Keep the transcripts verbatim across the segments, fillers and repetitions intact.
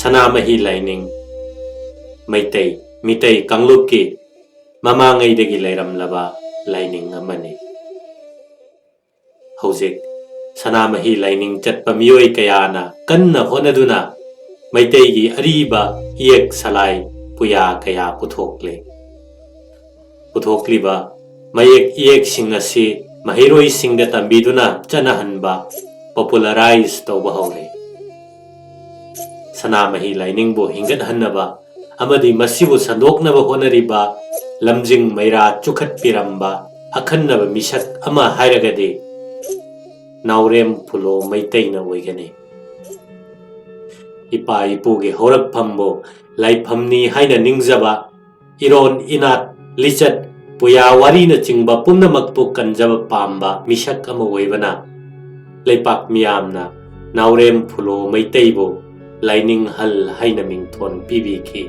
ꯁꯅꯥꯃꯍꯤ ꯂꯥꯏꯅꯤꯡ ꯃꯩꯇꯩ ꯃꯤꯇꯩ ꯀꯥꯡꯂꯨꯞꯀꯤ ꯃꯃꯥꯡꯉꯩꯗꯒꯤ ꯂꯩꯔꯝꯂꯕ ꯂꯥꯏꯅꯤꯡ ꯑꯃꯅꯤ꯫ ꯍꯧꯖꯤꯛ ꯁꯅꯥꯃꯍꯤ ꯂꯥꯏꯅꯤꯡ ꯆꯠꯄ ꯃꯤꯑꯣꯏ ꯀꯌꯥꯅ ꯀꯟꯅ ꯍꯣꯠꯅꯗꯨꯅ ꯃꯩꯇꯩꯒꯤ ꯑꯔꯤꯕ ꯏꯌꯦꯛ ꯁꯂꯥꯏ ꯄꯨꯌꯥ ꯀꯌꯥ ꯄꯨꯊꯣꯛꯂꯤ꯫ ꯄꯨꯊꯣꯛꯂꯤꯕ ꯃꯌꯦꯛ ꯏꯌꯦꯛꯁꯤꯡ ꯑꯁꯤ ꯃꯍꯩꯔꯣꯏꯁꯤꯡꯗ ꯇꯝꯕꯤꯗꯨꯅ ꯆꯠꯅꯍꯟꯕ, ꯄꯣꯄꯨꯂꯔꯥꯏꯖ ꯇꯧꯕ ꯍꯧꯔꯦ꯫ ꯁꯅꯥꯃꯍꯤ ꯂꯥꯏꯅꯤꯡꯕꯨ ꯍꯤꯡꯒꯠꯍꯟꯅꯕ ꯑꯃꯗꯤ ꯃꯁꯤꯕꯨ ꯁꯟꯗꯣꯛꯅꯕ ꯍꯣꯠꯅꯔꯤꯕ ꯂꯝꯖꯤꯡ ꯃꯩꯔꯥ ꯆꯨꯈꯠꯄꯤꯔꯝꯕ ꯑꯈꯟꯅꯕ ꯃꯤꯁꯛ ꯑꯃ ꯍꯥꯏꯔꯒꯗꯤ ꯅꯥꯎꯔꯦꯝ ꯐꯨꯂꯣ ꯃꯩꯇꯩꯅ ꯑꯣꯏꯒꯅꯤ꯫ ꯏꯄꯥ ꯏꯄꯨꯒꯤ ꯍꯧꯔꯛꯐꯝꯕꯨ ꯂꯥꯏꯐꯝꯅꯤ ꯍꯥꯏꯅ ꯅꯤꯡꯖꯕ, ꯏꯔꯣꯟ ꯏꯅꯥꯠ, ꯂꯤꯆꯠ, ꯄꯨꯌꯥ ꯋꯥꯔꯤꯅꯆꯤꯡꯕ ꯄꯨꯝꯅꯃꯛꯄꯨ ꯀꯟꯖꯕ ꯄꯥꯝꯕ ꯃꯤꯁꯛ ꯑꯃ ꯑꯣꯏꯕꯅ ꯂꯩꯄꯥꯛ ꯃꯤꯌꯥꯝꯅ ꯅꯥꯎꯔꯦꯝ ꯐꯨꯂꯣ ꯃꯩꯇꯩꯕꯨ ꯂꯥꯏꯅꯤꯡꯍꯜ ꯍꯥꯏꯅ ꯃꯤꯡꯊꯣꯟ ꯄꯤꯕꯤꯈꯤ꯫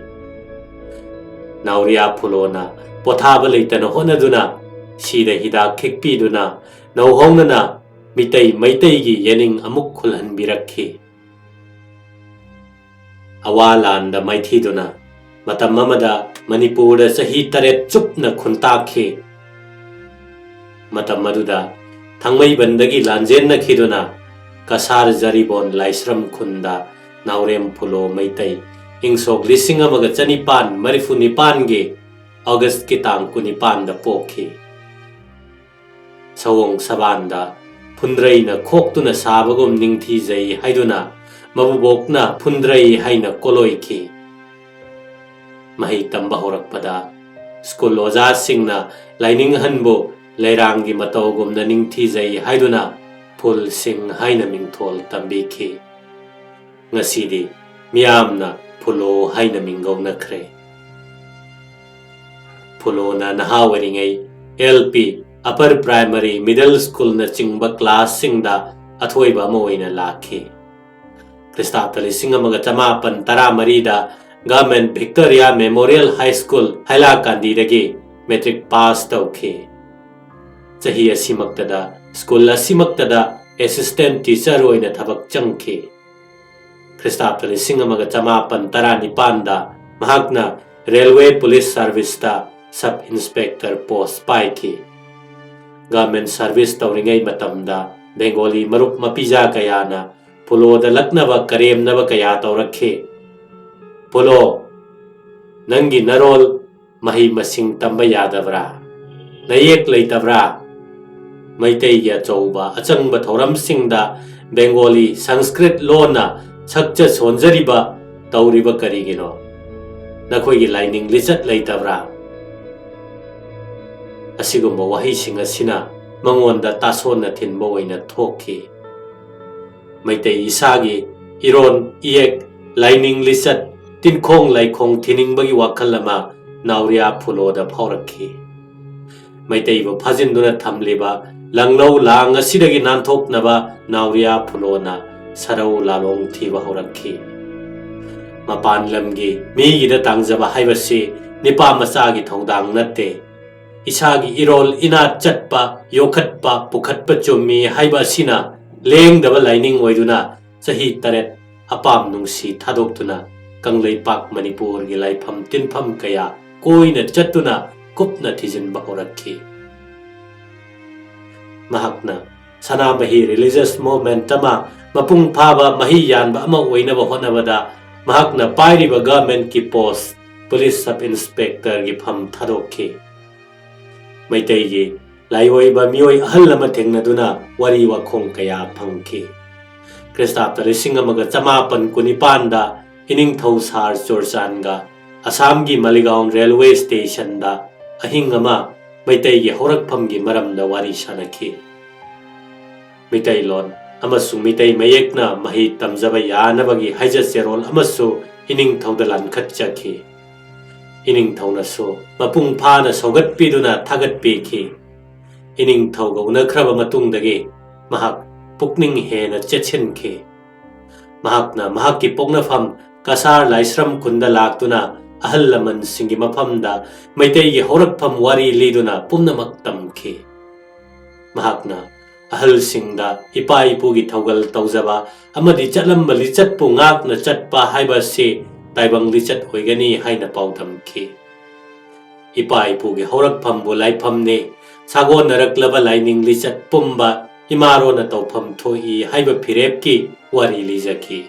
ꯅꯥꯎꯔꯤꯌꯥ ꯐꯨꯂꯣꯅ ꯄꯣꯊꯥꯕ ꯂꯩꯇꯅ ꯍꯣꯠꯅꯗꯨꯅ ꯁꯤꯗ ꯍꯤꯗꯥꯛ ꯈꯤꯛꯄꯤꯗꯨꯅ ꯅꯧꯍꯧꯅꯅ ꯃꯤꯇꯩ ꯃꯩꯇꯩꯒꯤ ꯌꯦꯅꯤꯡ ꯑꯃꯨꯛ ꯈꯨꯜꯍꯟꯕꯤꯔꯛꯈꯤ꯫ ꯑꯋꯥ ꯂꯥꯟꯗ ꯃꯥꯏꯊꯤꯗꯨꯅ ꯃꯇꯝ ꯑꯃꯗ ꯃꯅꯤꯄꯨꯔꯗ ꯆꯍꯤ ꯇꯔꯦꯠ ꯆꯨꯞꯅ ꯈꯨꯟꯇꯥꯛꯈꯤ꯫ ꯃꯇꯝ ꯑꯗꯨꯗ ꯊꯥꯡꯃꯩꯕꯟꯗꯒꯤ ꯂꯥꯟꯖꯦꯟꯅꯈꯤꯗꯨꯅ ꯀꯁꯥꯔ ꯖꯔꯤꯕꯣꯟ ꯂꯥꯏꯁ꯭ꯔꯝ ꯈꯨꯟꯗ ꯅꯥꯎꯔꯦꯝ ꯐꯨꯂꯣ ꯃꯩꯇꯩ ꯏꯪ ꯁꯣꯛ ꯂꯤꯁꯤꯡ ꯑꯃꯒ ꯆꯅꯤꯄꯥꯟ ꯃꯔꯤꯐꯨ ꯅꯤꯄꯥꯟꯒꯤ ꯑꯣꯒꯁꯀꯤ ꯇꯥꯡ ꯀꯨꯟꯅꯤꯄꯥꯟꯗ ꯄꯣꯛꯈꯤ꯫ ꯁꯑꯣꯡ ꯁꯕꯥꯟꯗ ꯐꯨꯟꯗ꯭ꯔꯩꯅ ꯈꯣꯛꯇꯨꯅ ꯁꯥꯕꯒꯨꯝ ꯅꯤꯡꯊꯤꯖꯩ ꯍꯥꯏꯗꯨꯅ ꯃꯕꯨꯕꯣꯛꯅ ꯐꯨꯟꯗ꯭ꯔꯩ ꯍꯥꯏꯅ ꯀꯣꯂꯣꯏꯈꯤ꯫ ꯃꯍꯩ ꯇꯝꯕ ꯍꯧꯔꯛꯄꯗ ꯁ꯭ꯀꯨꯜ ꯑꯣꯖꯥꯁꯤꯡꯅ ꯂꯥꯏꯅꯤꯡꯍꯟꯕꯨ ꯂꯩꯔꯥꯡꯒꯤ ꯃꯇꯧꯒꯨꯝꯅ ꯅꯤꯡꯊꯤꯖꯩ ꯍꯥꯏꯗꯨꯅ ꯐꯨꯜꯁꯤꯡ ꯍꯥꯏꯅ ꯃꯤꯡꯊꯣꯜ ꯇꯝꯕꯤꯈꯤ꯫ ꯉꯁꯤꯗꯤ ꯃꯤꯌꯥꯝꯅ ꯐꯨꯂꯣ ꯍꯥꯏꯅ ꯃꯤꯡꯒꯧꯅꯈ꯭ꯔꯦ꯫ ꯐꯨꯂꯣꯅ ꯅꯍꯥ ꯑꯣꯏꯔꯤꯉꯩ L P, upper primary, middle ꯁ꯭ꯀꯨꯜꯅꯆꯤꯡꯕ ꯀ꯭ꯂꯥꯁꯁꯤꯡꯗ ꯑꯊꯣꯏꯕ ꯑꯃ ꯑꯣꯏꯅ ꯂꯥꯛꯈꯤ꯫ ꯈ꯭ꯔꯤꯁꯇꯥꯕꯇ ꯂꯤꯁꯤꯡ ꯑꯃꯒ ꯆꯃꯥꯄꯟ ꯇꯔꯥꯃꯔꯤꯗ government Victoria memorial high school, ꯍꯥꯏꯂꯥꯀꯥꯟꯗꯤꯗꯒꯤ ꯃꯦꯇ꯭ꯔꯤꯛ ꯄꯥꯁ ꯇꯧꯈꯤ꯫ ꯆꯍꯤ ꯑꯁꯤꯃꯛꯇꯗ ꯁ꯭ꯀꯨꯜ ꯑꯁꯤꯃꯛꯇꯗ ꯑꯦꯁꯤꯁꯇꯦꯟꯠ ꯇꯤꯆꯔ ꯑꯣꯏꯅ ꯊꯕꯛ ꯆꯪꯈꯤ꯫ ꯈ꯭ꯔꯤꯁꯇꯥꯕꯇ ꯂꯤꯁꯤꯡ ꯑꯃꯒ ꯆꯃꯥꯄꯟ ꯇꯔꯥꯅꯤꯄꯥꯟꯗ ꯃꯍꯥꯛꯅ ꯔꯦꯜꯋꯦ ꯄꯨꯂꯤꯁ ꯁꯥꯔꯚꯤꯁꯇ ꯁꯕ ꯏꯟꯁꯄꯦꯛꯇꯔ ꯄꯣꯁ ꯄꯥꯏꯈꯤ꯫ ꯒꯚꯔꯟꯃꯦꯟꯠ ꯁꯥꯔꯚꯤꯁ ꯇꯧꯔꯤꯉꯩ ꯃꯇꯝꯗ ꯕꯦꯡꯒꯣꯂꯤ ꯃꯔꯨꯞ ꯃꯄꯤꯖꯥ ꯀꯌꯥꯅ ꯐꯨꯂꯣꯗ ꯂꯛꯅꯕ ꯀꯔꯦꯝꯅꯕ ꯀꯌꯥ ꯇꯧꯔꯛꯈꯤ꯫ "ꯐꯨꯂꯣ, ꯅꯪꯒꯤ ꯅꯔꯣꯜ ꯃꯍꯩ ꯃꯁꯤꯡ ꯇꯝꯕ ꯌꯥꯗꯕ꯭ꯔꯥ? ꯅꯌꯦꯛ ꯂꯩꯇꯕ꯭ꯔꯥ? ꯃꯩꯇꯩꯒꯤ ꯑꯆꯧꯕ ꯑꯆꯪꯕ ꯊꯧꯔꯝꯁꯤꯡꯗ ꯕꯦꯡꯒꯣꯂꯤ, ꯁꯪꯁꯀ꯭ꯔꯤꯠ ꯂꯣꯟꯅ ꯁꯛꯆ ꯁꯣꯟꯖꯔꯤꯕ ꯇꯧꯔꯤꯕ ꯀꯔꯤꯒꯤꯅꯣ? ꯅꯈꯣꯏꯒꯤ ꯂꯥꯏꯅꯤꯡ ꯂꯤꯆꯠ ꯂꯩꯇꯕ꯭ꯔꯥ?" ꯑꯁꯤꯒꯨꯝꯕ ꯋꯥꯍꯩꯁꯤꯡ ꯑꯁꯤꯅ ꯃꯉꯣꯟꯗ ꯇꯥꯁꯣꯟꯅ ꯊꯤꯟꯕ ꯑꯣꯏꯅ ꯊꯣꯛꯈꯤ꯫ ꯃꯩꯇꯩ ꯏꯁꯥꯒꯤ ꯏꯔꯣꯟ ꯏꯌꯦꯛ, ꯂꯥꯏꯅꯤꯡ ꯂꯤꯆꯠ, ꯇꯤꯟꯈꯣꯡ ꯂꯥꯏꯈꯣꯡ ꯊꯤꯅꯤꯡꯕꯒꯤ ꯋꯥꯈꯜ ꯑꯃ ꯅꯥꯎꯔꯤꯌꯥ ꯐꯨꯂꯣꯗ ꯐꯥꯎꯔꯛꯈꯤ꯫ ꯃꯩꯇꯩꯕꯨ ꯐꯥꯖꯤꯟꯗꯨꯅ ꯊꯝꯂꯤꯕ ꯂꯪꯂꯧ ꯂꯥꯡ ꯑꯁꯤꯗꯒꯤ ꯅꯥꯟꯊꯣꯛꯅꯕ ꯅꯥꯎꯔꯤꯌꯥ ꯐꯨꯂꯣꯅ ꯁꯔꯧ ꯂꯥꯂꯣꯡ ꯊꯤꯕ ꯍꯧꯔꯛꯈꯤ꯫ ꯃꯄꯥꯟ ꯂꯝꯒꯤ ꯃꯤꯒꯤꯗ ꯇꯥꯡꯖꯕ ꯍꯥꯏꯕꯁꯤ ꯅꯤꯄꯥ ꯃꯆꯥꯒꯤ ꯊꯧꯗꯥꯡ ꯅꯠꯇꯦ꯫ ꯏꯁꯥꯒꯤ ꯏꯔꯣꯜ ꯏꯅꯥꯠ ꯆꯠꯄ, ꯌꯣꯛꯈꯠꯄ, ꯄꯨꯈꯠꯄ ꯆꯨꯝꯃꯤ ꯍꯥꯏꯕ ꯑꯁꯤꯅ ꯂꯦꯡꯗꯕ ꯂꯥꯏꯅꯤꯡ ꯑꯣꯏꯗꯨꯅ ꯆꯍꯤ ꯇꯔꯦꯠ ꯑꯄꯥꯝ ꯅꯨꯡꯁꯤ ꯊꯥꯗꯣꯛꯇꯨꯅ ꯀꯪꯂꯩꯄꯥꯛ ꯃꯅꯤꯄꯨꯔꯒꯤ ꯂꯥꯏꯐꯝ ꯇꯤꯟꯐꯝ ꯀꯌꯥ ꯀꯣꯏꯅ ꯆꯠꯇꯨꯅ ꯀꯨꯞꯅ ꯊꯤꯖꯤꯟꯕ ꯍꯧꯔꯛꯈꯤ꯫ ꯃꯍꯥꯛꯅ ꯁꯅꯥꯃꯍꯤ ꯔꯤꯂꯤꯖꯁ ꯃꯨꯚꯃꯦꯟꯠ ꯑꯃ ꯃꯄꯨꯡ ꯐꯥꯕ ꯃꯍꯩ ꯌꯥꯟꯕ ꯑꯃ ꯑꯣꯏꯅꯕ ꯍꯣꯠꯅꯕꯗ ꯃꯍꯥꯛꯅ ꯄꯥꯏꯔꯤꯕ ꯒꯚꯔꯟꯃꯦꯟꯠꯀꯤ ꯄꯣꯁ ꯄꯨꯂꯤꯁ ꯁꯕ ꯏꯟꯁꯄꯦꯛꯇꯔꯒꯤ ꯐꯝ ꯊꯥꯗꯣꯛꯈꯤ꯫ ꯃꯩꯇꯩꯒꯤ ꯂꯥꯏꯑꯣꯏꯕ ꯃꯤꯑꯣꯏ ꯑꯍꯜ ꯑꯃ ꯊꯦꯡꯅꯗꯨꯅ ꯋꯥꯔꯤ ꯋꯥꯈꯣꯡ ꯀꯌꯥ ꯐꯪꯈꯤ꯫ ꯈ꯭ꯔꯤꯁꯇꯥꯕꯇ ꯂꯤꯁꯤꯡ ꯑꯃꯒ ꯆꯃꯥꯄꯟ ꯀꯨꯟꯅꯤꯄꯥꯟꯗ ꯏꯅꯤꯡꯊꯧ ꯁꯥꯔ ꯆꯨꯔꯆꯥꯟꯒ ꯑꯁꯥꯝꯒꯤ ꯃꯥꯂꯤꯒꯥꯎꯟ ꯔꯦꯜꯋꯦ ꯁ꯭ꯇꯦꯁꯟꯗ ꯑꯍꯤꯡ ꯑꯃ ꯃꯩꯇꯩꯒꯤ ꯍꯧꯔꯛꯐꯝꯒꯤ ꯃꯔꯝꯗ ꯋꯥꯔꯤ ꯁꯥꯅꯈꯤ꯫ ꯃꯤꯇꯩꯂꯣꯟ ꯑꯃꯁꯨꯡ ꯃꯤꯇꯩ ꯃꯌꯦꯛꯅ ꯃꯍꯩ ꯇꯝꯖꯕ ꯌꯥꯅꯕꯒꯤ ꯍꯥꯏꯖ ꯆꯦꯔꯣꯜ ꯑꯃꯁꯨ ꯏꯅꯤꯡꯊꯧꯗ ꯂꯥꯟꯈꯠꯆꯈꯤ꯫ ꯏꯅꯤꯡꯊꯧꯅꯁꯨ ꯃꯄꯨꯡ ꯐꯥꯅ ꯁꯧꯒꯠꯄꯤꯗꯨꯅ ꯊꯥꯒꯠꯄꯤꯈꯤ꯫ ꯏꯅꯤꯡꯊꯧꯒ ꯎꯅꯈ꯭ꯔꯕ ꯃꯇꯨꯡꯗꯒꯤ ꯃꯍꯥꯛ ꯄꯨꯛꯅꯤꯡ ꯍꯦꯟꯅ ꯆꯦꯠꯁꯤꯟꯈꯤ꯫ ꯃꯍꯥꯛꯅ ꯃꯍꯥꯛꯀꯤ ꯄꯣꯛꯅꯐꯝ ꯀꯁꯥꯔ ꯂꯥꯏꯁ꯭ꯔꯝ ꯈꯨꯟꯗ ꯂꯥꯛꯇꯨꯅ ꯑꯍꯜ ꯂꯃꯟꯁꯤꯡꯒꯤ ꯃꯐꯝꯗ ꯃꯩꯇꯩꯒꯤ ꯍꯧꯔꯛꯐꯝ ꯋꯥꯔꯤ ꯂꯤꯗꯨꯅ ꯄꯨꯝꯅꯃꯛ ꯇꯝꯈꯤ꯫ ꯃꯍꯥꯛꯅ ꯑꯍꯜꯁꯤꯡꯗ ꯏꯄꯥ ꯏꯄꯨꯒꯤ ꯊꯧꯒꯜ ꯇꯧꯖꯕ ꯑꯃꯗꯤ ꯆꯠꯂꯝꯕ ꯂꯤꯆꯠꯄꯨ ꯉꯥꯛꯅ ꯆꯠꯄ ꯍꯥꯏꯕ ꯑꯁꯤ ꯇꯥꯏꯕꯪ ꯂꯤꯆꯠ ꯑꯣꯏꯒꯅꯤ ꯍꯥꯏꯅ ꯄꯥꯎꯗꯝꯈꯤ꯫ ꯏꯄꯥ ꯏꯄꯨꯒꯤ ꯍꯧꯔꯛꯐꯝꯕꯨ ꯂꯥꯏꯐꯝꯅꯤ, ꯁꯥꯒꯣꯟꯅꯔꯛꯂꯕ ꯂꯥꯏꯅꯤꯡ ꯂꯤꯆꯠ ꯄꯨꯝꯕ ꯏꯃꯥꯔꯣꯟꯅ ꯇꯧꯐꯝ ꯊꯣꯛꯏ ꯍꯥꯏꯕ ꯐꯤꯔꯦꯞꯀꯤ ꯋꯥꯔꯤ ꯂꯤꯖꯈꯤ꯫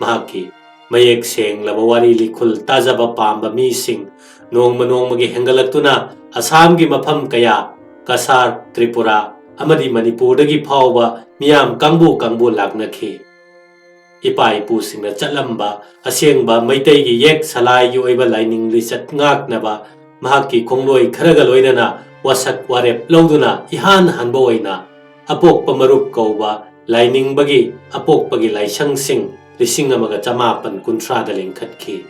ꯃꯍꯥꯛꯀꯤ ꯃꯌꯦꯛ ꯁꯦꯡꯂꯕ ꯋꯥꯔꯤ ꯂꯤꯈꯨꯜ ꯇꯥꯖꯕ ꯄꯥꯝꯕ ꯃꯤꯁꯤꯡ ꯅꯣꯡꯃ ꯅꯣꯡꯃꯒꯤ ꯍꯦꯟꯒꯠꯂꯛꯇꯨꯅ ꯑꯁꯥꯝꯒꯤ ꯃꯐꯝ ꯀꯌꯥ, ꯀꯁꯥꯔ, ꯇ꯭ꯔꯤꯄꯨꯔꯥ ꯑꯃꯗꯤ ꯃꯅꯤꯄꯨꯔꯗꯒꯤ ꯐꯥꯎꯕ ꯃꯤꯌꯥꯝ ꯀꯥꯡꯕꯨ ꯀꯥꯡꯕꯨ ꯂꯥꯛꯅꯈꯤ꯫ ꯏꯄꯥ ꯏꯄꯨꯁꯤꯡꯅ ꯆꯠꯂꯝꯕ ꯑꯁꯦꯡꯕ ꯃꯩꯇꯩꯒꯤ ꯌꯦꯛ ꯁꯂꯥꯏꯒꯤ ꯑꯣꯏꯕ ꯂꯥꯏꯅꯤꯡ ꯂꯤꯆꯠ ꯉꯥꯛꯅꯕ ꯃꯍꯥꯛꯀꯤ ꯈꯣꯡꯂꯣꯏ ꯈꯔꯒ ꯂꯣꯏꯅꯅ ꯋꯥꯁꯛ ꯋꯥꯔꯦꯞ ꯂꯧꯗꯨꯅ ꯏꯍꯥꯟ ꯍꯥꯟꯕ ꯑꯣꯏꯅ ꯑꯄꯣꯛꯄ ꯃꯔꯨꯞ ꯀꯧꯕ ꯂꯥꯏꯅꯤꯡꯕꯒꯤ ꯑꯄꯣꯛꯄꯒꯤ ꯂꯥꯏꯁꯪꯁꯤꯡ ꯂꯤꯁꯤꯡ ꯑꯃꯒ ꯆꯃꯥꯄꯟ ꯀꯨꯟꯊ꯭ꯔꯥꯗ ꯂꯤꯡꯈꯠꯈꯤ꯫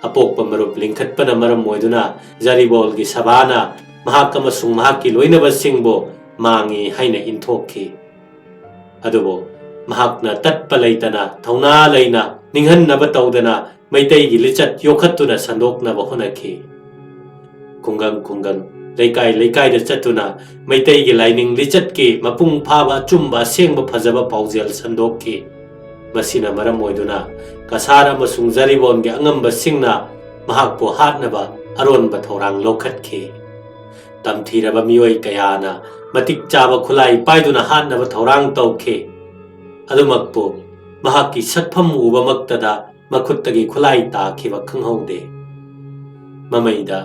ꯑꯄꯣꯛꯄ ꯃꯔꯨꯞ ꯂꯤꯡꯈꯠꯄꯅ ꯃꯔꯝ ꯑꯣꯏꯗꯨꯅ ꯖꯔꯤꯕꯣꯜꯒꯤ ꯁꯚꯥꯅ ꯃꯍꯥꯛ ꯑꯃꯁꯨꯡ ꯃꯍꯥꯛꯀꯤ ꯂꯣꯏꯅꯕꯁꯤꯡꯕꯨ ꯃꯥꯡꯉꯤ ꯍꯥꯏꯅ ꯏꯟꯊꯣꯛꯈꯤ꯫ ꯑꯗꯨꯕꯨ ꯃꯍꯥꯛꯅ ꯇꯠꯄ ꯂꯩꯇꯅ ꯊꯧꯅꯥ ꯂꯩꯅ ꯅꯤꯡꯍꯟꯅꯕ ꯇꯧꯗꯅ ꯃꯩꯇꯩꯒꯤ ꯂꯤꯆꯠ ꯌꯣꯛꯈꯠꯇꯨꯅ ꯁꯟꯗꯣꯛꯅꯕ ꯍꯣꯠꯅꯈꯤ꯫ ꯈꯨꯡꯒꯪ ꯈꯨꯡꯒꯪ, ꯂꯩꯀꯥꯏ ꯂꯩꯀꯥꯏꯗ ꯆꯠꯇꯨꯅ ꯃꯩꯇꯩꯒꯤ ꯂꯥꯏꯅꯤꯡ ꯂꯤꯆꯠꯀꯤ ꯃꯄꯨꯡ ꯐꯥꯕ ꯑꯆꯨꯝꯕ ꯑꯁꯦꯡꯕ ꯐꯖꯕ ꯄꯥꯎꯖꯦꯜ ꯁꯟꯗꯣꯛꯈꯤ꯫ ꯃꯁꯤꯅ ꯃꯔꯝ ꯑꯣꯏꯗꯨꯅ ꯀꯁꯥꯔ ꯑꯃꯁꯨꯡ ꯖꯔꯤꯕꯣꯟꯒꯤ ꯑꯉꯝꯕꯁꯤꯡꯅ ꯃꯍꯥꯛꯄꯨ ꯍꯥꯠꯅꯕ ꯑꯔꯣꯟꯕ ꯊꯧꯔꯥꯡ ꯂꯧꯈꯠꯈꯤ꯫ ꯇꯝꯊꯤꯔꯕ ꯃꯤꯑꯣꯏ ꯀꯌꯥꯅ ꯃꯇꯤꯛ ꯆꯥꯕ ꯈꯨꯠꯂꯥꯏ ꯄꯥꯏꯗꯨꯅ ꯍꯥꯠꯅꯕ ꯊꯧꯔꯥꯡ ꯇꯧꯈꯤ꯫ ꯑꯗꯨꯃꯛꯄꯨ ꯃꯍꯥꯛꯀꯤ ꯁꯛꯐꯝ ꯎꯕꯃꯛꯇꯗ ꯃꯈꯨꯠꯇꯒꯤ ꯈꯨꯠꯂꯥꯏ ꯇꯥꯈꯤꯕ ꯈꯪꯍꯧꯗꯦ꯫ ꯃꯃꯩꯗ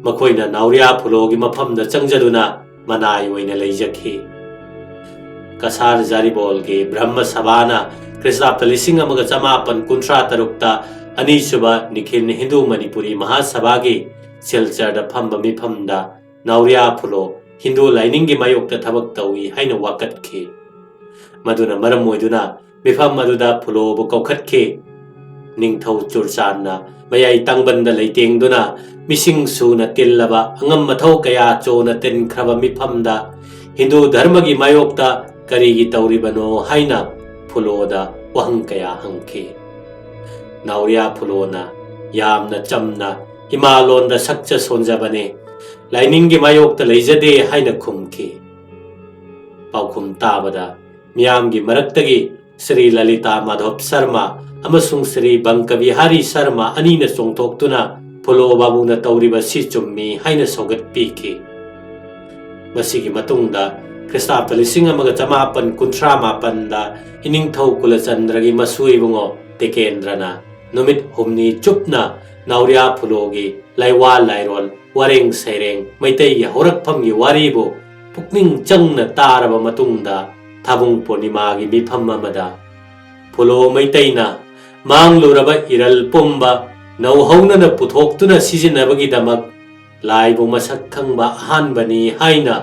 ꯃꯈꯣꯏꯅ ꯅꯥꯎꯔꯤꯌꯥ ꯐꯨꯂꯣꯒꯤ ꯃꯐꯝꯗ ꯆꯪꯖꯗꯨꯅ ꯃꯅꯥꯏ ꯑꯣꯏꯅ ꯂꯩꯖꯈꯤ꯫ ꯀꯁꯥꯔ ꯖꯥꯔꯤꯕꯣꯜꯒꯤ ꯕ꯭ꯔꯍꯃ ꯁꯚꯥꯅ ꯈ꯭ꯔꯤꯁꯇꯥꯕꯇ ꯂꯤꯁꯤꯡ ꯑꯃꯒ ꯆꯃꯥꯄꯟ ꯀꯨꯟꯊ꯭ꯔꯥ ꯇꯔꯨꯛꯇ ꯑꯅꯤꯁꯨꯕ ꯅꯤꯈꯤꯜ ꯍꯤꯟꯗꯨ ꯃꯅꯤꯄꯨꯔꯤ ꯃꯍꯥꯁꯚꯥꯒꯤ ꯁꯤꯜꯆꯔꯗ ꯐꯝꯕ ꯃꯤꯐꯝꯗ ꯅꯥꯎꯔꯤꯌꯥ ꯐꯨꯂꯣ ꯍꯤꯟꯗꯨ ꯂꯥꯏꯅꯤꯡꯒꯤ ꯃꯥꯌꯣꯛꯇ ꯊꯕꯛ ꯇꯧꯏ ꯍꯥꯏꯅ ꯋꯥꯀꯠꯈꯤ꯫ ꯃꯗꯨꯅ ꯃꯔꯝ ꯑꯣꯏꯗꯨꯅ ꯃꯤꯐꯝ ꯑꯗꯨꯗ ꯐꯨꯂꯣꯕꯨ ꯀꯧꯈꯠꯈꯤ꯫ ꯅꯤꯡꯊꯧ ꯆꯨꯔꯆꯥꯟꯅ ꯃꯌꯥꯏ ꯇꯥꯡꯕꯟꯗ ꯂꯩꯇꯦꯡꯗꯨꯅ ꯃꯤꯁꯤꯡ ꯁꯨꯅ ꯇꯤꯜꯂꯕ ꯑꯉꯝ ꯑꯊꯧ ꯀꯌꯥ ꯆꯣꯅ ꯇꯤꯟꯈ꯭ꯔꯕ ꯃꯤꯐꯝꯗ ꯍꯤꯟꯗꯨ ꯙꯔꯃꯒꯤ ꯃꯥꯌꯣꯛꯇ ꯀꯔꯤꯒꯤ ꯇꯧꯔꯤꯕꯅꯣ ꯍꯥꯏꯅ ꯐꯨꯂꯣꯗ ꯋꯥꯍꯪ ꯀꯌꯥ ꯍꯪꯈꯤ꯫ ꯅꯥꯎꯔꯤꯌꯥ ꯐꯨꯂꯣꯅ ꯌꯥꯝꯅ ꯆꯝꯅ ꯏꯃꯥꯂꯣꯟꯗ ꯁꯛꯆ ꯁꯣꯟꯖꯕꯅꯤ, ꯂꯥꯏꯅꯤꯡꯒꯤ ꯃꯥꯌꯣꯛꯇ ꯂꯩꯖꯗꯦ ꯍꯥꯏꯅ ꯈꯨꯝꯈꯤ꯫ ꯄꯥꯎꯈꯨꯝ ꯇꯥꯕꯗ ꯃꯤꯌꯥꯝꯒꯤ ꯃꯔꯛꯇꯒꯤ ꯁ꯭ꯔꯤ ꯂꯂꯤꯇꯥ ꯃꯥꯙꯣꯞ ꯁꯔꯃ ꯑꯃꯁꯨꯡ ꯁ꯭ꯔꯤ ꯕꯪꯀꯕꯤꯍꯥꯔꯤ ꯁꯔꯃ ꯑꯅꯤꯅ ꯆꯣꯡꯊꯣꯛꯇꯨꯅ ꯐꯨꯂꯣ ꯕꯥꯕꯨꯅ ꯇꯧꯔꯤꯕ ꯁꯤ ꯆꯨꯝꯃꯤ ꯍꯥꯏꯅ ꯁꯧꯒꯠꯄꯤꯈꯤ꯫ ꯃꯁꯤꯒꯤ ꯃꯇꯨꯡꯗ ꯈ꯭ꯔꯤꯁꯇꯥꯕꯗ ꯂꯤꯁꯤꯡ ꯑꯃꯒ ꯆꯃꯥꯄꯟ ꯀꯨꯟꯊ꯭ꯔꯥ ꯃꯥꯄꯟꯗ ꯏꯅꯤꯡꯊꯧ ꯀꯨꯂꯆꯟꯗ꯭ꯔꯒꯤ ꯃꯁꯨ ꯏꯕꯨꯡꯉꯣ ꯇꯦꯀꯦꯟꯗ꯭ꯔꯅ ꯅꯨꯃꯤꯠ ꯍꯨꯝꯅꯤ ꯆꯨꯞꯅ ꯅꯥꯎꯔꯤꯌꯥ ꯐꯨꯂꯣꯒꯤ ꯂꯩꯋꯥ ꯂꯥꯏꯔꯣꯜ, ꯋꯥꯔꯦꯡ ꯁꯩꯔꯦꯡ, ꯃꯩꯇꯩꯒꯤ ꯍꯧꯔꯛꯐꯝꯒꯤ ꯋꯥꯔꯤꯕꯨ ꯄꯨꯛꯅꯤꯡ ꯆꯪꯅ ꯇꯥꯔꯕ ꯃꯇꯨꯡꯗ, ꯊꯥꯕꯨꯡ ꯄꯨꯔꯅꯤꯃꯥꯒꯤ ꯃꯤꯐꯝ ꯑꯃꯗ ꯐꯨꯂꯣ ꯃꯩꯇꯩꯅ ꯃꯥꯡꯂꯨꯔꯕ ꯏꯔꯜ ꯄꯨꯝꯕ ꯅꯧꯍꯧꯅꯅ ꯄꯨꯊꯣꯛꯇꯨꯅ ꯁꯤꯖꯤꯟꯅꯕꯒꯤꯗꯃꯛ ꯂꯥꯏꯕꯨ ꯃꯁꯛ ꯈꯪꯕ ꯑꯍꯥꯟꯕꯅꯤ ꯍꯥꯏꯅ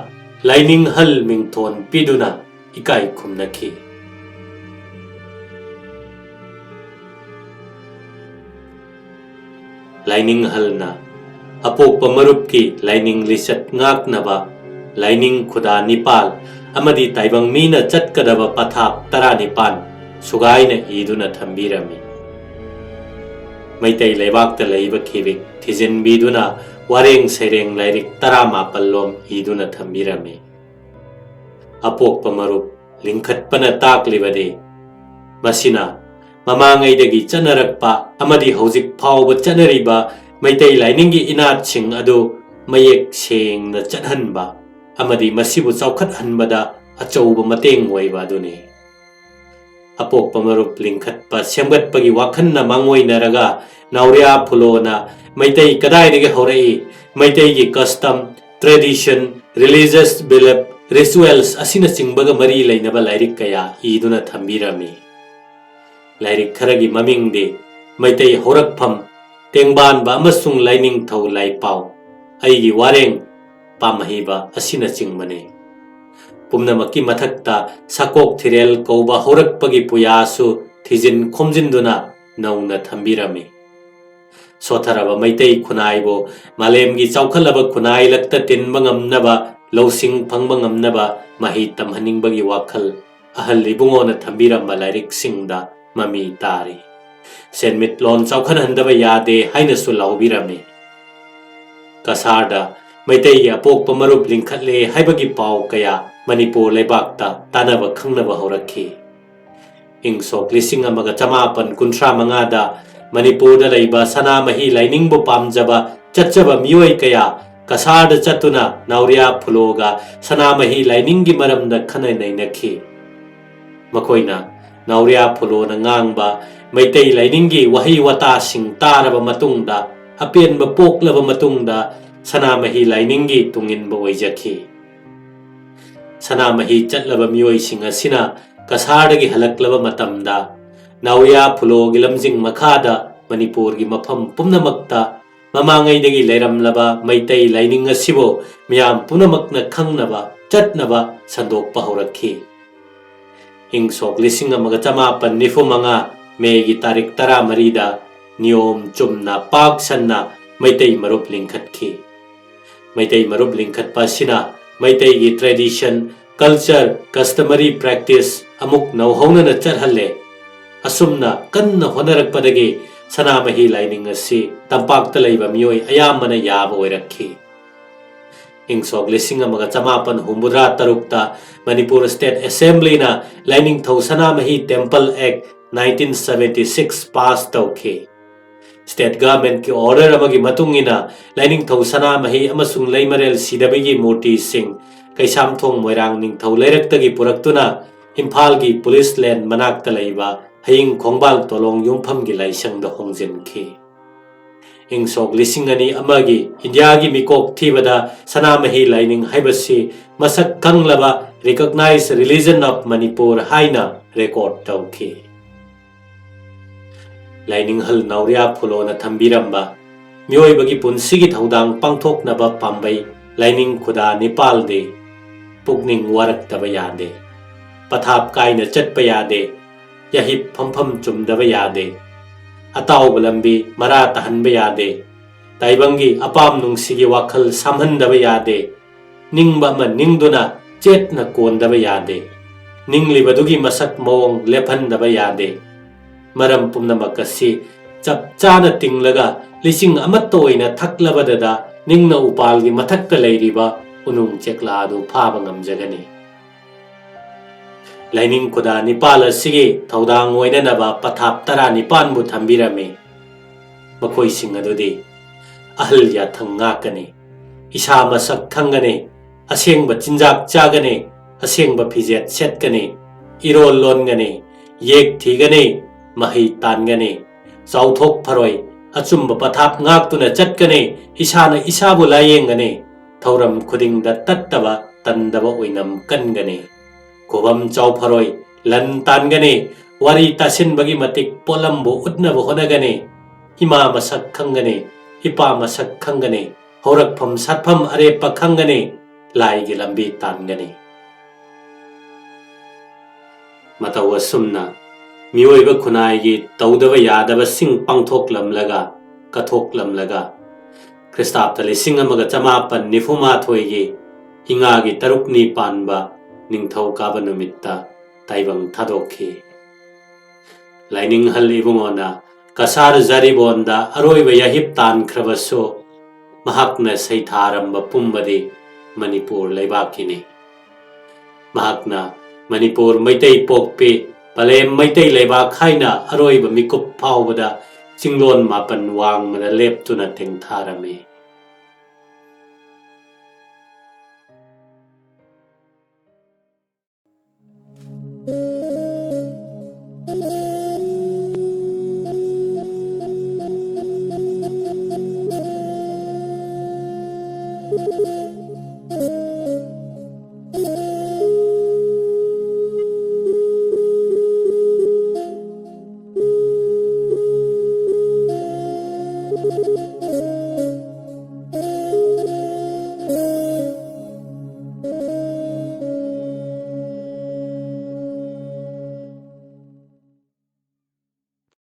ꯂꯥꯏꯅꯤꯡꯍꯜ ꯃꯤꯡꯊꯣꯟ ꯄꯤꯗꯨꯅ ꯏꯀꯥꯏ ꯈꯨꯝꯅꯈꯤ꯫ ꯂꯥꯏꯅꯤꯡꯍꯜꯅ ꯑꯄꯣꯛꯄ ꯃꯔꯨꯞꯀꯤ ꯂꯥꯏꯅꯤꯡ ꯂꯤꯆꯠ ꯉꯥꯛꯅꯕ ꯂꯥꯏꯅꯤꯡ ꯈꯨꯗꯥ ꯅꯤꯄꯥꯜ ꯑꯃꯗꯤ ꯇꯥꯏꯕꯪ ꯃꯤꯅ ꯆꯠꯀꯗꯕ ꯄꯊꯥꯞ ꯇꯔꯥꯅꯤꯄꯥꯜ ꯁꯨꯒꯥꯏꯅ ꯏꯗꯨꯅ ꯊꯝꯕꯤꯔꯝꯃꯤ꯫ ꯃꯩꯇꯩ ꯂꯩꯕꯥꯛꯇ ꯂꯩꯕ ꯈꯤꯕꯤꯛ ꯊꯤꯖꯤꯟꯕꯤꯗꯨꯅ ꯋꯥꯔꯦꯡ ꯁꯩꯔꯦꯡ ꯂꯥꯏꯔꯤꯛ ꯇꯔꯥꯃꯥꯄꯜ ꯂꯣꯝ ꯏꯗꯨꯅ ꯊꯝꯕꯤꯔꯝꯃꯤ꯫ ꯑꯄꯣꯛꯄ ꯃꯔꯨꯞ ꯂꯤꯡꯈꯠꯄꯅ ꯇꯥꯛꯂꯤꯕꯗꯤ ꯃꯁꯤꯅ ꯃꯃꯥꯡꯉꯩꯗꯒꯤ ꯆꯠꯅꯔꯛꯄ ꯑꯃꯗꯤ ꯍꯧꯖꯤꯛ ꯐꯥꯎꯕ ꯆꯠꯅꯔꯤꯕ ꯃꯩꯇꯩ ꯂꯥꯏꯅꯤꯡꯒꯤ ꯏꯅꯥꯠꯁꯤꯡ ꯑꯗꯨ ꯃꯌꯦꯛ ꯁꯦꯡꯅ ꯆꯠꯍꯟꯕ ꯑꯃꯗꯤ ꯃꯁꯤꯕꯨ ꯆꯥꯎꯈꯠꯍꯟꯕꯗ ꯑꯆꯧꯕ ꯃꯇꯦꯡ ꯑꯣꯏꯕ ꯑꯗꯨꯅꯤ꯫ ꯑꯄꯣꯛꯄ ꯃꯔꯨꯞ ꯂꯤꯡꯈꯠꯄ ꯁꯦꯝꯒꯠꯄꯒꯤ ꯋꯥꯈꯜꯅ ꯃꯥꯡꯑꯣꯏꯅꯔꯒ ꯅꯥꯎꯔꯤꯌꯥ ꯐꯨꯂꯣꯅ ꯃꯩꯇꯩ ꯀꯗꯥꯏꯗꯒꯤ ꯍꯧꯔꯛꯏ, ꯃꯩꯇꯩꯒꯤ custom, tradition, religious belief, rituals ꯑꯁꯤꯅꯆꯤꯡꯕꯒ ꯃꯔꯤ ꯂꯩꯅꯕ ꯂꯥꯏꯔꯤꯛ ꯀꯌꯥ ꯏꯗꯨꯅ ꯊꯝꯕꯤꯔꯝꯃꯤ꯫ ꯂꯥꯏꯔꯤꯛ ꯈꯔꯒꯤ ꯃꯃꯤꯡꯗꯤ ꯃꯩꯇꯩ ꯍꯧꯔꯛꯐꯝ, ꯇꯦꯡꯕꯥꯟꯕ ꯑꯃꯁꯨꯡ ꯂꯥꯏꯅꯤꯡꯊꯧ ꯂꯥꯏꯄꯥꯎ, ꯑꯩꯒꯤ ꯋꯥꯔꯦꯡ, ꯄꯥꯝꯍꯩꯕ ꯑꯁꯤꯅꯆꯤꯡꯕꯅꯤ꯫ ꯄꯨꯝꯅꯃꯛꯀꯤ ꯃꯊꯛꯇ ꯁꯥꯀꯣꯛ ꯊꯤꯔꯦꯜ ꯀꯧꯕ ꯍꯧꯔꯛꯄꯒꯤ ꯄꯨꯌꯥꯁꯨ ꯊꯤꯖꯤꯟ ꯈꯣꯝꯖꯤꯟꯗꯨꯅ ꯅꯧꯅ ꯊꯝꯕꯤꯔꯝꯃꯤ꯫ ꯁꯣꯠꯊꯔꯕ ꯃꯩꯇꯩ ꯈꯨꯟꯅꯥꯏꯕꯨ ꯃꯥꯂꯦꯝꯒꯤ ꯆꯥꯎꯈꯠꯂꯕ ꯈꯨꯟꯅꯥꯏ ꯂꯛꯇ ꯇꯤꯟꯕ ꯉꯝꯅꯕ, ꯂꯧꯁꯤꯡ ꯐꯪꯕ ꯉꯝꯅꯕ ꯃꯍꯩ ꯇꯝꯍꯟꯅꯤꯡꯕꯒꯤ ꯋꯥꯈꯜ ꯑꯍꯜ ꯏꯕꯨꯡꯉꯣꯅ ꯊꯝꯕꯤꯔꯝꯕ ꯂꯥꯏꯔꯤꯛꯁꯤꯡꯗ ꯃꯃꯤ ꯇꯥꯔꯤ꯫ ꯁꯦꯟꯃꯤꯠꯂꯣꯟ ꯆꯥꯎꯈꯠꯍꯟꯗꯕ ꯌꯥꯗꯦ ꯍꯥꯏꯅꯁꯨ ꯂꯥꯎꯕꯤꯔꯝꯃꯤ꯫ ꯀꯁꯥꯔꯗ ꯃꯩꯇꯩꯒꯤ ꯑꯄꯣꯛꯄ ꯃꯔꯨꯞ ꯂꯤꯡꯈꯠꯂꯦ ꯍꯥꯏꯕꯒꯤ ꯄꯥꯎ ꯀꯌꯥ ꯃꯅꯤꯄꯨꯔ ꯂꯩꯕꯥꯛꯇ ꯇꯥꯟꯅꯕ ꯈꯪꯅꯕ ꯍꯧꯔꯛꯈꯤ꯫ ꯏꯪ ꯁꯣꯛ ꯂꯤꯁꯤꯡ ꯑꯃꯒ ꯆꯃꯥꯄꯟ ꯀꯨꯟꯊ꯭ꯔꯥ ꯃꯉꯥꯗ ꯃꯅꯤꯄꯨꯔꯗ ꯂꯩꯕ ꯁꯅꯥꯃꯍꯤ ꯂꯥꯏꯅꯤꯡꯕꯨ ꯄꯥꯝꯖꯕ ꯆꯠꯆꯕ ꯃꯤꯑꯣꯏ ꯀꯌꯥ ꯀꯁꯥꯔꯗ ꯆꯠꯇꯨꯅ ꯅꯥꯎꯔꯤꯌꯥ ꯐꯨꯂꯣꯒ ꯁꯅꯥꯃꯍꯤ ꯂꯥꯏꯅꯤꯡꯒꯤ ꯃꯔꯝꯗ ꯈꯟꯅ ꯅꯩꯅꯈꯤ꯫ ꯃꯈꯣꯏꯅ ꯅꯥꯎꯔꯤꯌꯥ ꯐꯨꯂꯣꯅ ꯉꯥꯡꯕ ꯃꯩꯇꯩ ꯂꯥꯏꯅꯤꯡꯒꯤ ꯋꯥꯍꯩ ꯋꯥꯇꯥꯁꯤꯡ ꯇꯥꯔꯕ ꯃꯇꯨꯡꯗ, ꯑꯄꯦꯟꯕ ꯄꯣꯛꯂꯕ ꯃꯇꯨꯡꯗ, ꯁꯅꯥꯃꯍꯤ ꯂꯥꯏꯅꯤꯡꯒꯤ ꯇꯨꯡꯏꯟꯕ ꯑꯣꯏꯖꯈꯤ꯫ ꯁꯅꯥꯃꯍꯤ ꯆꯠꯂꯕ ꯃꯤꯑꯣꯏꯁꯤꯡ ꯑꯁꯤꯅ ꯀꯁꯥꯔꯗꯒꯤ ꯍꯜꯂꯛꯂꯕ ꯃꯇꯝꯗ, ꯅꯥꯎꯔꯤꯌꯥ ꯐꯨꯂꯣꯒꯤ ꯂꯝꯖꯤꯡ ꯃꯈꯥꯗ ꯃꯅꯤꯄꯨꯔꯒꯤ ꯃꯐꯝ ꯄꯨꯝꯅꯃꯛꯇ ꯃꯃꯥꯡꯉꯩꯗꯒꯤ ꯂꯩꯔꯝꯂꯕ ꯃꯩꯇꯩ ꯂꯥꯏꯅꯤꯡ ꯑꯁꯤꯕꯨ ꯃꯤꯌꯥꯝ ꯄꯨꯝꯅꯃꯛꯅ ꯈꯪꯅꯕ, ꯆꯠꯅꯕ ꯁꯟꯗꯣꯛꯄ ꯍꯧꯔꯛꯈꯤ꯫ ꯏꯪ ꯁꯣꯛ ꯂꯤꯁꯤꯡ ꯑꯃꯒ ꯆꯃꯥꯄꯟ ꯅꯤꯐꯨ ꯃꯉꯥ ꯃꯦꯒꯤ ꯇꯥꯔꯤꯛ ꯇꯔꯥꯃꯔꯤꯗ ꯅꯤꯌꯣꯝ ꯆꯨꯝꯅ, ꯄꯥꯛ ꯁꯟꯅ ꯃꯩꯇꯩ ꯃꯔꯨꯞ ꯂꯤꯡꯈꯠꯈꯤ꯫ ꯃꯩꯇꯩ ꯃꯔꯨꯞ ꯂꯤꯡꯈꯠꯄ ꯑꯁꯤꯅ ꯃꯩꯇꯩꯒꯤ tradition, culture, customary practice ꯑꯃꯨꯛ ꯅꯧꯍꯧꯅꯅ ꯆꯠꯍꯜꯂꯦ꯫ ꯑꯁꯨꯝꯅ ꯀꯟꯅ ꯍꯣꯠꯅꯔꯛꯄꯗꯒꯤ ꯁꯅꯥꯃꯍꯤ ꯂꯥꯏꯅꯤꯡ ꯑꯁꯤ ꯇꯝꯄꯥꯛꯇ ꯂꯩꯕ ꯃꯤꯑꯣꯏ ꯑꯌꯥꯝꯕꯅ ꯌꯥꯕ ꯑꯣꯏꯔꯛꯈꯤ꯫ ꯏꯪ ꯁꯣꯛ ꯂꯤꯁꯤꯡ ꯑꯃꯒ ꯆꯃꯥꯄꯟ ꯍꯨꯝꯐꯨꯇꯔꯥ ꯇꯔꯨꯛꯇ ꯃꯅꯤꯄꯨꯔ State Assemblyꯅ ꯂꯥꯏꯅꯤꯡꯊꯧ ꯁꯅꯥꯃꯍꯤ Temple Act nineteen seventy six pass ꯇꯧꯈꯤ꯫ State governmentꯀꯤ order ꯑꯃꯒꯤ ꯃꯇꯨꯡ ꯏꯟꯅ ꯂꯥꯏꯅꯤꯡꯊꯧ ꯁꯅꯥꯃꯍꯤ ꯑꯃꯁꯨꯡ ꯂꯩꯃꯔꯦꯜ ꯁꯤꯗꯕꯒꯤ ꯃꯨꯔꯇꯤꯁꯤꯡ ꯀꯩꯁꯥꯝꯊꯣꯡ ꯃꯣꯏꯔꯥꯡ ꯅꯤꯡꯊꯧ ꯂꯩꯔꯛꯇꯒꯤ ꯄꯨꯔꯛꯇꯨꯅ ꯏꯝꯐꯥꯜꯒꯤ police line ꯃꯅꯥꯛꯇ ꯂꯩꯕ ꯍꯌꯤꯡ ꯈꯣꯡꯕꯥꯜ ꯇꯣꯂꯣꯡ ꯌꯨꯝꯐꯝꯒꯤ ꯂꯥꯏꯁꯪꯗ ꯍꯣꯡꯖꯤꯟꯈꯤ꯫ ꯏꯪ ꯁꯣꯛ ꯂꯤꯁꯤꯡ ꯑꯅꯤ ꯑꯃꯒꯤ ꯏꯟꯗꯤꯌꯥꯒꯤ ꯃꯤꯀꯣꯛ ꯊꯤꯕꯗ ꯁꯅꯥꯃꯍꯤ ꯂꯥꯏꯅꯤꯡ ꯍꯥꯏꯕꯁꯤ ꯃꯁꯛ ꯈꯪꯂꯕ recognized religion of Manipur ꯍꯥꯏꯅ record ꯇꯧꯈꯤ꯫ ꯂꯥꯏꯅꯤꯡꯍꯜ ꯅꯥꯎꯔꯤꯌꯥ ꯐꯨꯂꯣꯅ ꯊꯝꯕꯤꯔꯝꯕ ꯃꯤꯑꯣꯏꯕꯒꯤ ꯄꯨꯟꯁꯤꯒꯤ ꯊꯧꯗꯥꯡ ꯄꯥꯡꯊꯣꯛꯅꯕ ꯄꯥꯝꯕꯩ ꯂꯥꯏꯅꯤꯡ ꯈꯨꯗꯥ ꯅꯤꯄꯥꯜꯗꯤ ꯄꯨꯛꯅꯤꯡ ꯋꯥꯔꯛꯇꯕ ꯌꯥꯗꯦ꯫ ꯄꯊꯥꯞ ꯀꯥꯏꯅ ꯆꯠꯄ ꯌꯥꯗꯦ꯫ ꯌꯥꯍꯤꯞ ꯐꯝꯐꯝ ꯆꯨꯝꯗꯕ ꯌꯥꯗꯦ꯫ ꯑꯇꯥꯎꯕ ꯂꯝꯕꯤ ꯃꯔꯥ ꯇꯥꯍꯟꯕ ꯌꯥꯗꯦ꯫ ꯇꯥꯏꯕꯪꯒꯤ ꯑꯄꯥꯝ ꯅꯨꯡꯁꯤꯒꯤ ꯋꯥꯈꯜ ꯁꯥꯝꯍꯟꯗꯕ ꯌꯥꯗꯦ꯫ ꯅꯤꯡꯕ ꯑꯃ ꯅꯤꯡꯗꯨꯅ ꯆꯦꯠꯅ ꯀꯣꯟꯗꯕ ꯌꯥꯗꯦ꯫ ꯅꯤꯡꯂꯤꯕꯗꯨꯒꯤ ꯃꯁꯛ ꯃꯑꯣꯡ ꯂꯦꯞꯍꯟꯗꯕ ꯌꯥꯗꯦ꯫ ꯃꯔꯝ ꯄꯨꯝꯅꯃꯛ ꯑꯁꯤ ꯆꯞ ꯆꯥꯅ ꯇꯤꯡꯂꯒ ꯂꯤꯁꯤꯡ ꯑꯃꯠꯇ ꯑꯣꯏꯅ ꯊꯛꯂꯕꯗꯗ ꯅꯤꯡꯅ ꯎꯄꯥꯜꯒꯤ ꯃꯊꯛꯇ ꯂꯩꯔꯤꯕ ꯎꯅꯨꯡ ꯆꯦꯛꯂꯥ ꯑꯗꯨ ꯐꯥꯕ ꯉꯝꯖꯒꯅꯤ꯫ ꯂꯥꯏꯅꯤꯡ ꯈꯨꯗꯥ ꯅꯤꯄꯥꯜ ꯑꯁꯤꯒꯤ ꯊꯧꯗꯥꯡ ꯑꯣꯏꯅꯅꯕ ꯄꯊꯥꯞ ꯇꯔꯥꯅꯤꯄꯥꯟꯕꯨ ꯊꯝꯕꯤꯔꯝꯃꯤ꯫ ꯃꯈꯣꯏꯁꯤꯡ ꯑꯗꯨꯗꯤ: ꯑꯍꯜ ꯌꯥꯊꯪ ꯉꯥꯛꯀꯅꯤ, ꯏꯁꯥ ꯃꯁꯛ ꯈꯪꯒꯅꯤ, ꯑꯁꯦꯡꯕ ꯆꯤꯟꯖꯥꯛ ꯆꯥꯒꯅꯤ, ꯑꯁꯦꯡꯕ ꯐꯤꯖꯦꯠ ꯁꯦꯠꯀꯅꯤ, ꯏꯔꯣꯜ ꯂꯣꯟꯒꯅꯤ, ꯌꯦꯛ ꯊꯤꯒꯅꯤ, ꯃꯍꯩ ꯇꯥꯟꯒꯅꯤ, ꯆꯥꯎꯊꯣꯛ ꯐꯔꯣꯏ, ꯑꯆꯨꯝꯕ ꯄꯊꯥꯞ ꯉꯥꯛꯇꯨꯅ ꯆꯠꯀꯅꯤ, ꯏꯁꯥꯅ ꯏꯁꯥꯕꯨ ꯂꯥꯌꯦꯡꯒꯅꯤ, ꯊꯧꯔꯝ ꯈꯨꯗꯤꯡꯗ ꯇꯠꯇꯕ ꯇꯟꯗꯕ ꯑꯣꯏꯅꯝ ꯀꯟꯒꯅꯤ꯫ ꯈꯨꯕꯝ ꯆꯥꯎꯐꯔꯣꯏ, ꯂꯟ ꯇꯥꯟꯒꯅꯤ, ꯋꯥꯔꯤ ꯇꯥꯁꯤꯟꯕꯒꯤ ꯃꯇꯤꯛ ꯄꯣꯠꯂꯝꯕꯨ ꯎꯠꯅꯕ ꯍꯣꯠꯅꯒꯅꯤ, ꯏꯃꯥ ꯃꯁꯛ ꯈꯪꯒꯅꯤ, ꯏꯄꯥ ꯃꯁꯛ ꯈꯪꯒꯅꯤ, ꯍꯧꯔꯛꯐꯝ ꯁꯥꯠꯐꯝ ꯑꯔꯦꯞꯄ ꯈꯪꯒꯅꯤ, ꯂꯥꯏꯒꯤ ꯂꯝꯕꯤ ꯇꯥꯟꯒꯅꯤ꯫ ꯃꯇꯧ ꯑꯁꯨꯝꯅ ꯃꯤꯑꯣꯏꯕ ꯈꯨꯟꯅꯥꯏꯒꯤ ꯇꯧꯗꯕ ꯌꯥꯗꯕꯁꯤꯡ ꯄꯥꯡꯊꯣꯛꯂꯝꯂꯒ, ꯀꯠꯊꯣꯛꯂꯝꯂꯒ, ꯈ꯭ꯔꯤꯁꯇꯥꯕꯇ ꯂꯤꯁꯤꯡ ꯑꯃꯒ ꯆꯃꯥꯄꯟ ꯅꯤꯐꯨ ꯃꯥꯊꯣꯏꯒꯤ ꯏꯉꯥꯒꯤ ꯇꯔꯨꯛꯅꯤ ꯄꯥꯟꯕ ꯅꯤꯡꯊꯧꯀꯥꯕ ꯅꯨꯃꯤꯠꯇ ꯇꯥꯏꯕꯪ ꯊꯥꯗꯣꯛꯈꯤ꯫ ꯂꯥꯏꯅꯤꯡꯍꯜ ꯏꯕꯨꯡꯉꯣꯅ ꯀꯁꯥꯔ ꯖꯥꯔꯤꯕꯣꯟꯗ ꯑꯔꯣꯏꯕ ꯌꯥꯍꯤꯞ ꯇꯥꯟꯈ꯭ꯔꯕꯁꯨ, ꯃꯍꯥꯛꯅ ꯁꯩꯊꯥꯔꯝꯕ ꯄꯨꯝꯕꯗꯤ ꯃꯅꯤꯄꯨꯔ ꯂꯩꯕꯥꯛꯀꯤꯅꯤ꯫ ꯃꯍꯥꯛꯅ ꯃꯅꯤꯄꯨꯔ ꯃꯩꯇꯩ ꯄꯣꯛꯄꯤ, ꯄꯂꯦꯝ ꯃꯩꯇꯩ ꯂꯩꯕꯥꯛ ꯍꯥꯏꯅ ꯑꯔꯣꯏꯕ ꯃꯤꯀꯨꯞ ꯐꯥꯎꯕꯗ ꯆꯤꯡꯂꯣꯟ ꯃꯥꯄꯟ ꯋꯥꯡꯃꯗ ꯂꯦꯞꯇꯨꯅ ꯇꯦꯡꯊꯥꯔꯝꯃꯤ꯫